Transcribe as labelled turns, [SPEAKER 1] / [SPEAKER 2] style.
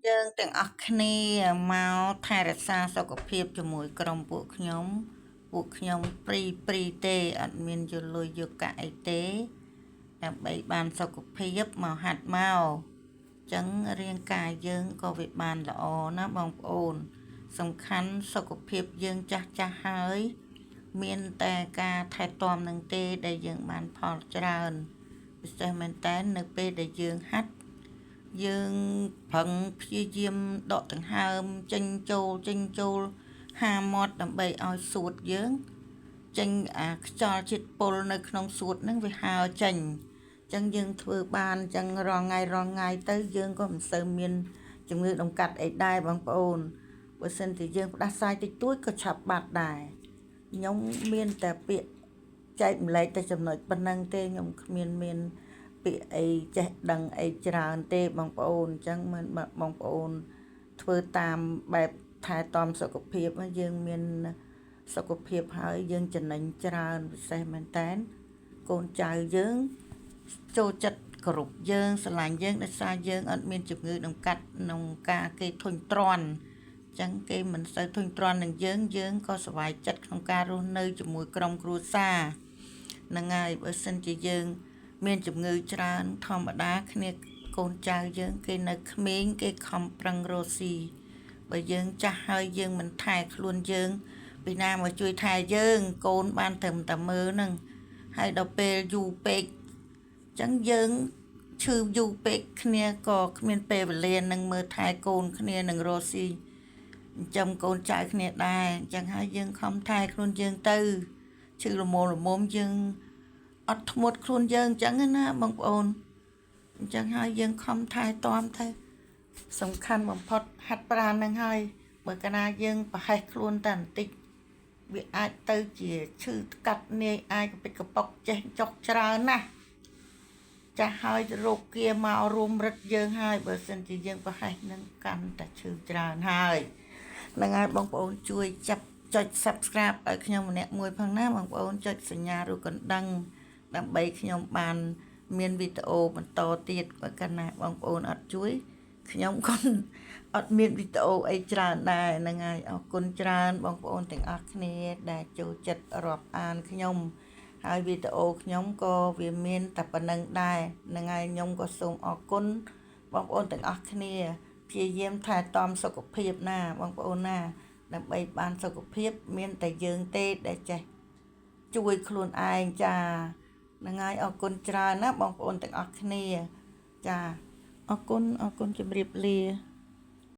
[SPEAKER 1] យើងទាំងអស់គ្នាមកថែរក្សាសុខភាពជាមួយក្រុមពួកខ្ញុំពួកខ្ញុំព្រីព្រីទេអត់មានយកលុយយកកាក់អីទេដើម្បីបានសុខភាពមកហាត់មកចឹងរាងកាយយើងក៏វាបានល្អណាបងប្អូនសំខាន់សុខភាពយើងចាស់ចាស់ហើយមានតែការថែទាំនឹងទេដែលយើងបានផលច្រើនពិសេសមែនតើនៅពេលដែលយើងហាត់យើងប្រឹងព្យាយាមដកដង្ហើមចេញចូលចេញចូលហាមាត់ដើម្បីឲ្យសួតយើងចេញអាខ្យល់ជាតិពុលនៅក្នុងសួតហ្នឹងវាហើរចេញអញ្ចឹងយើងធ្វើបានអញ្ចឹងរាល់ថ្ងៃរាល់ថ្ងៃទៅយើងក៏មិនសូវមានជំងឺដង្កាត់អីដែរបងប្អូនបើសិនជាយើងផ្ដាសាយតិចតួចក៏ឆាប់បាត់ដែរខ្ញុំមានតែពាក្យចែកម្លែកតែចំណុចប៉ុណ្ណឹងទេខ្ញុំគ្មានមានពាក្យអីចេះដឹងអីច្រើនទេបងប្អូនអញ្ចឹងមិនបងប្អូនធ្វើតាមបែបថែទាំសុខភាពយើងមានសុខភាពហើយយើងចំណេញច្រើនពិសេសមែនតើកូនចៅយើងចូលចិត្តគោរពយើងស្រឡាញ់យើងដោយសារយើងអត់មានជំងឺដង្កាត់ក្នុងការគេធុញទ្រាន់អញ្ចឹងគេមិនសូវធុញទ្រាន់នឹងយើងយើងក៏សប្បាយចិត្តក្នុងការរស់នៅជាមួយក្រុមគ្រួសារហ្នឹងហើយបើសិនជាយើងមានជំងឺច្រើនធម្មតាគ្នាកូនចៅយើងគេនៅក្មេងគេខំប្រឹងរកស៊ីបើយើងចាស់ហើយយើងមិនថែខ្លួនយើងពីណាមកជួយថែយើងកូនបានត្រឹមតែមើលហ្នឹងហើយដល់ពេលយូរពេកអញ្ចឹងយើងឈឺយូរពេកគ្នាក៏គ្មានពេលវេលានឹងមើលថែកូនគ្នានឹងរកស៊ីចិញ្ចឹមកូនចៅគ្នាដែរអញ្ចឹងហើយយើងខំថែខ្លួនយើងទៅឈឺល្មមល្មមយើងអត់ធ្មត់ខ្លួនយើងអញ្ចឹងណាបងប្អូនអញ្ចឹងហើយយើងខំថែទាំទៅសំខាន់បំផុតហាត់ប្រាណនឹងហើយបើកាលណាយើងប្រហែសខ្លួនតែបន្តិចវាអាចទៅជាឈឺកាត់នាយអាចកពិចកប៉ុកចេះចុកច្រើនណាស់ចាស់ហើយរោគគាមករួមរិទ្ធយើងហើយបើសិនជាយើងប្រហែសនឹងកាន់តែឈឺច្រើនហើយនឹងហើយបងប្អូនជួយចាប់ចុច Subscribe ឲ្យខ្ញុំម្នាក់មួយផងណាបងប្អូនចុចសញ្ញារូបកណ្ដឹងដើម្បីខ្ញុំបានមានវីដេអូបន្តទៀតបើកាលណាបងប្អូនអត់ជួយខ្ញុំក៏អត់មានវីដេអូអីច្រើនដែរហ្នឹងហើយអរគុណច្រើនបងប្អូនទាំងអស់គ្នាដែលចូលចិត្តរាប់អានខ្ញុំហើយវីដេអូខ្ញុំក៏វាមានតែប៉ុណ្្នឹងដែរហ្នឹងហើយខ្ញុំក៏សូមអរគុណបងប្អូនទាំងអស់គ្នាព្យាយាមថែទាំសុខភាពណាបងប្អូនណាដើម្បីបានសុខភាពមានតែយើងទេដែលចេះជួយខ្លួនឯងចាហ្នឹងហើយអរគុណច្រើនណាបងប្អូនទាំងអស់គ្នាចាអរគុណអរគុណជម្រាបលា។